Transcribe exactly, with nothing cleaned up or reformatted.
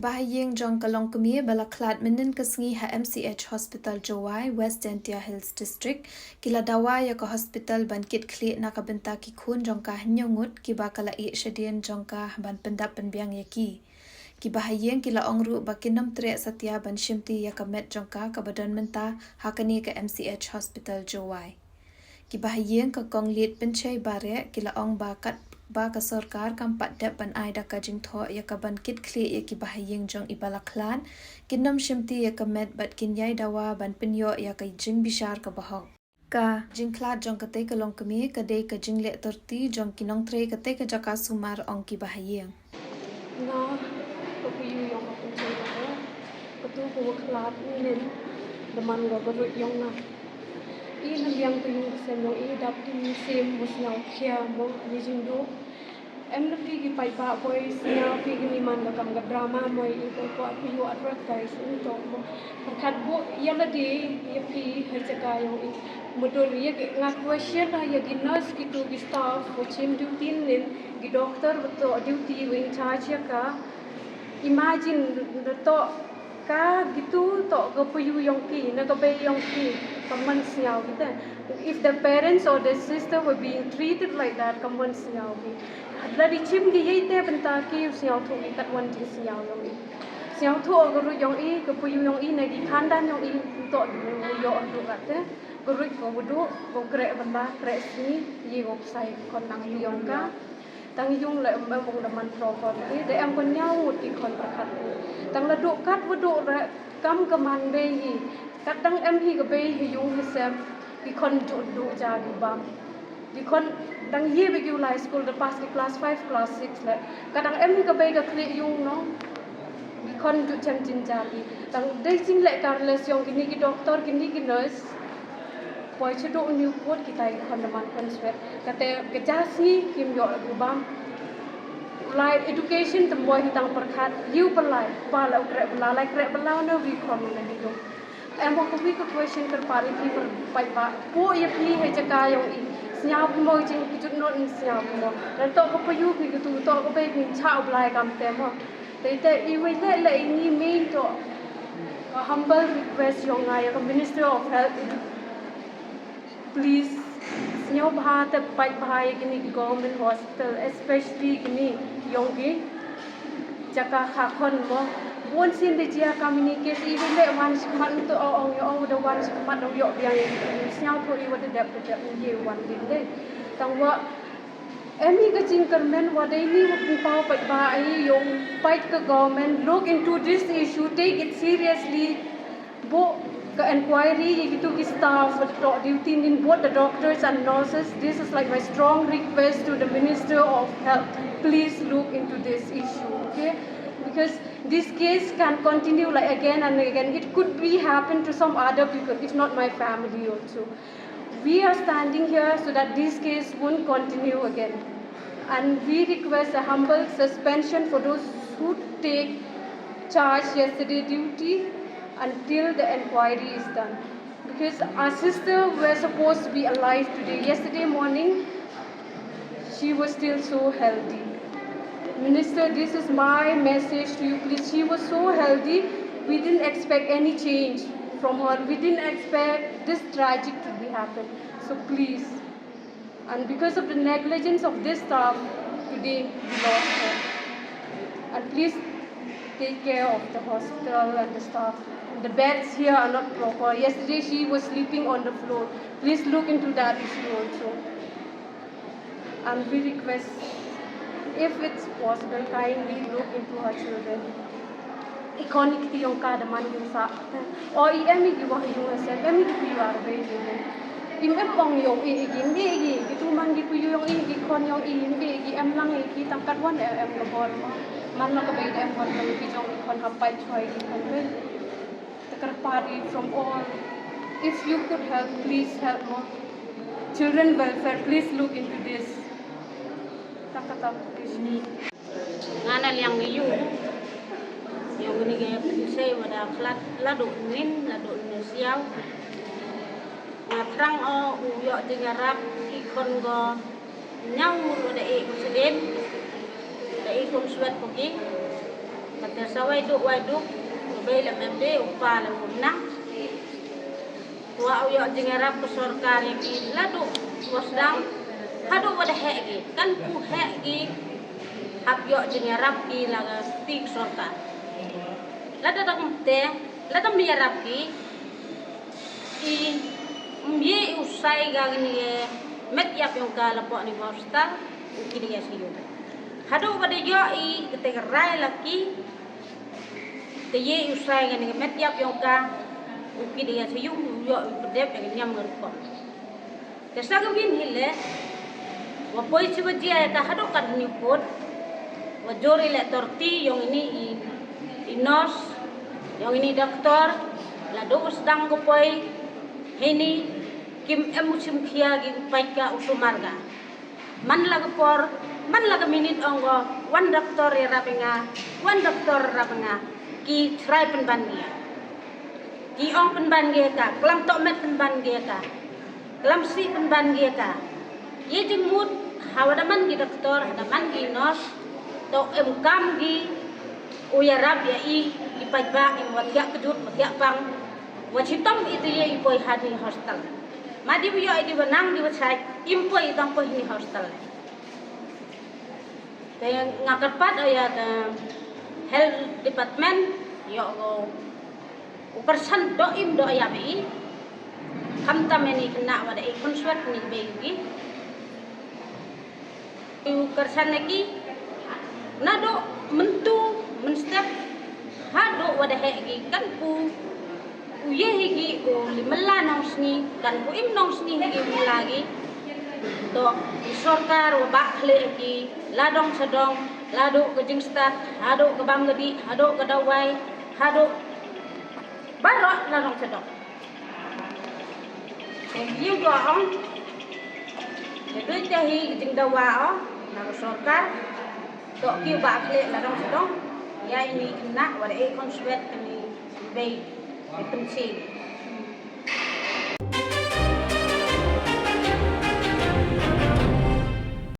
Bahaïing jong ka longkmie ba la khlad mynnin ka sngi ha M C H Hospital Jowai, West Jaintia Hills District, ki la dawa ïa ka hospital ban kit khlieh na ka bynta ki khun jong ka hynñiew ngut kiba ka la ïeh shadien jong ka ban pyndap pynbiang ïa ki. Ki bahaïing ki la ong ruh ba kin ym treh satia ban shimti ïa ka met jong ka kaba don mynta ha kane ka M C H Hospital Jowai. Ki bahaïing ka Kong Liet Pynshei Bareh ki la ong ba katba ka sorkar kam pat dep ban ai da ka jingthoh ïa ka ban kit khlieh ïa ki bahaïing jong i ba la khlad, kin ym shimti ïa ka met bad kin ïai dawa ban pynïoh ïa ka jingbishar kaba hok. Ka jingkhlad jong katei ka longkmie ka dei ka jingleh torti jong ki nongtrei katei ka jaka sumar, ong ki bahaïing. Nga ka pyrshah ïong ka pynshai ba katu ka wa khlad nin da man ka ruh ïong nga. I na biang tu ïong ka sem ïong i dap tu ni sem bus nga u khia mo ni jing du. Em na pi ki paidbah boi sñiaw pi ki ni man ka kam ka drama mo i ko ko ap yu advertise un to mo. Pyrkhat bu ïa la di ïa pi ha jaka ïong i. Mudur ïa ki nga question ha ïa ki nurse ki tu ki staff ko chim duty nin ki doctor bu to duty wing charge ïa ka. Imagine da to ka gitu to ka payu ïong ki na ka bei ïong ki ka man sñiaw kita. If the parents or the sister were being treated like that ka man sñiaw ki. Hadla di chim ki yei te bynta ki u sñiaw thu ki kat wan jing sñiaw ïong i. Sñiaw thu o ka ruh ïong i ka payu ïong i na ki khandan ïong i to di ne u yo on tu kat te. Ka ruh ko wudu ko krek bynta krek sni yi ko psai kon nang ïong ka. Tang ïung la em em bong da man pro kon hi da em kon ñiaw ngut ki khon pyrkhat hi. Tang la duh kat wa duh ra kam ka man bei hi. Kat dang em hi ka bei hi ïung hi sem ki khon ju duh ja ki bam. Ki khon dang ye be ki u lai school da pass ki class five class six le. Kat dang em hi ka bei ka khlieh ïung no. Ki khon ju chem jin ja ki. Tang dei jing le careless ïong kini ki doctor kini ki nurse. Poi cha duh Newport kita ki khon da man khon swet. Kate ka ja sngi kim ïoh la ki bam. Lai education tam boi hi tang pyrkhat ïu pynlai pa la u krek bynla lai krek bynla na wi khon na ki ïung. Em ko wi ka question kyrpad ïa phi pyrpait ba pu ïa phi ha jaka ïong i. Sñiaw phi mo jing ki jut not sñiaw phi mo. Lan to ka payu phi ka tu to ka bei phi cha u blai kam te mo. Te te i wei le le i ni main to. Ka humble request ïong nga ïa ka Minister of Health. Please, sñiaw bha te pait bha ïa kini ki government hospital, especially kini ïong ki jaka kha khon mo. Bun sien de jia kamini case i le wan shikmat to ong ïa ong da wan shikmat ong ïoh biang ïa sñiaw pho i wa de dep de dep ngi wan din de. Tang wa em hi ka jingkyrmen wa dei ni wa pynpaw pait bha i ïong pait ka government look into this issue, take it seriously. Bo ka inquiry ïa kitu ki staff wa to duty nin both the doctors and nurses. This is like my strong request to the Minister of Health. Please look into this issue, okay? Because this case can continue like again and again. It could be happen to some other people. It's not my family also. We are standing here so that this case won't continue again. And we request a humble suspension for those who take charge yesterday duty until the inquiry is done. Because our sister were supposed to be alive today. Yesterday morning, she was still so healthy. Minister, this is my message to you, please. She was so healthy. We didn't expect any change from her. We didn't expect this tragic to be happened. So please, and because of the negligence of this staff, today we lost her. And please take care of the hospital and the staff. The beds here are not proper. Yesterday she was sleeping on the floor. Please look into that issue also. And we request, if it's possible, kindly look into her children. I khon i kti ïong ka da man ïong sa. O i em i ki wah ïong sem em i ki pu ïong ar bei ïong. Im em ong ïong i i ki im i ki ki tu man ki pu ïong i ki khon ïong i im i ki em lang i ki tang kat wan em em ka bor. Man la ka bei em wan ka ki jong i khon hap pai choi i khon bei. Takarpari from all. If you could help, please help mo. Children welfare, please look into this. Takata please. Nga na liang yu. Yu ni ke pusai wada flat ladu nin ladu ni siau. Nga trang o u yo jingarap i khon go nyau wada e kusedem. Da e kum swet poki. Te sa wai duk wai duk, u bei la mem de, u pa la u nang. Wa u ïoh jingïarap ka sorkar ïa ki la duk wa sdang, haduh wa da heh ki, kan ku heh ki, hap ïoh jingïarap ki la ka stik sorkar. Lada dang te, lada ym ïarap ki, i ym ye i u sai ka kane ka met ïap yong ka la poh ni hostel, u ki da ïa sha yung. Haduh wa da ïoh i kate ka rai la ki, te ye i u sai kane ka met ïap yong ka, u ki da ïa sha yung, u ïoh i u pdep ïa ka niam ka rukom. Te sa ka win hi leh, wa poi chi wa jia ïa ka haduh kat hynñiew phut, wa jur i leh torti yong ini i, i nurse, yong ini doctor, la duh wa sdang ka poi, hini, kim em u chim khia ki u paid ka u sumar ka. Man la ka por, man la ka minit ong ko, wan doctor ïarap ïa nga, wan doctor ïarap ïa nga, ki trai pynban ki. Ki ong pynban ki ka, klam toh met pynban ki ka. Klam sih pynban ki ka. Ye jingmut, ha wa da man ki doctor, ha da man ki nurse, toh em kam ki, u ïarap ïa i, i paidbah, i wa thiah kjut, wa thiah pang, wa chitom i te ye i poi ha ni hostel. Ma di wa ïoh i di wa nang di wa chai, im poi i tang poi ni hostel. Te nga kyrpad ïa ka health department, ïoh ko u kyrsan doh im doh ïa ba i. Khamtam ïa ni khynnah wa da i khun swet ni bei ki. U kyrsan ïa ki. Naduh myntu mynstep haduh wa da heh ki kan ku u ye hi ki u limla nongsngi kan ku im nongsngi hi ki limla ki. To i sorkar wa bah khleh ki la dong sa dong la duh ka jingstad haduh ka bam ka dih haduh ka dawai haduh baroh la dong sa dong. Te ïu dua ong te dui te hi ka jingdawa o na ka sorkar. To ki bah khleh la dong sa dong ïa ini khynnah wa da e khun swet kani bei. Ki pynching.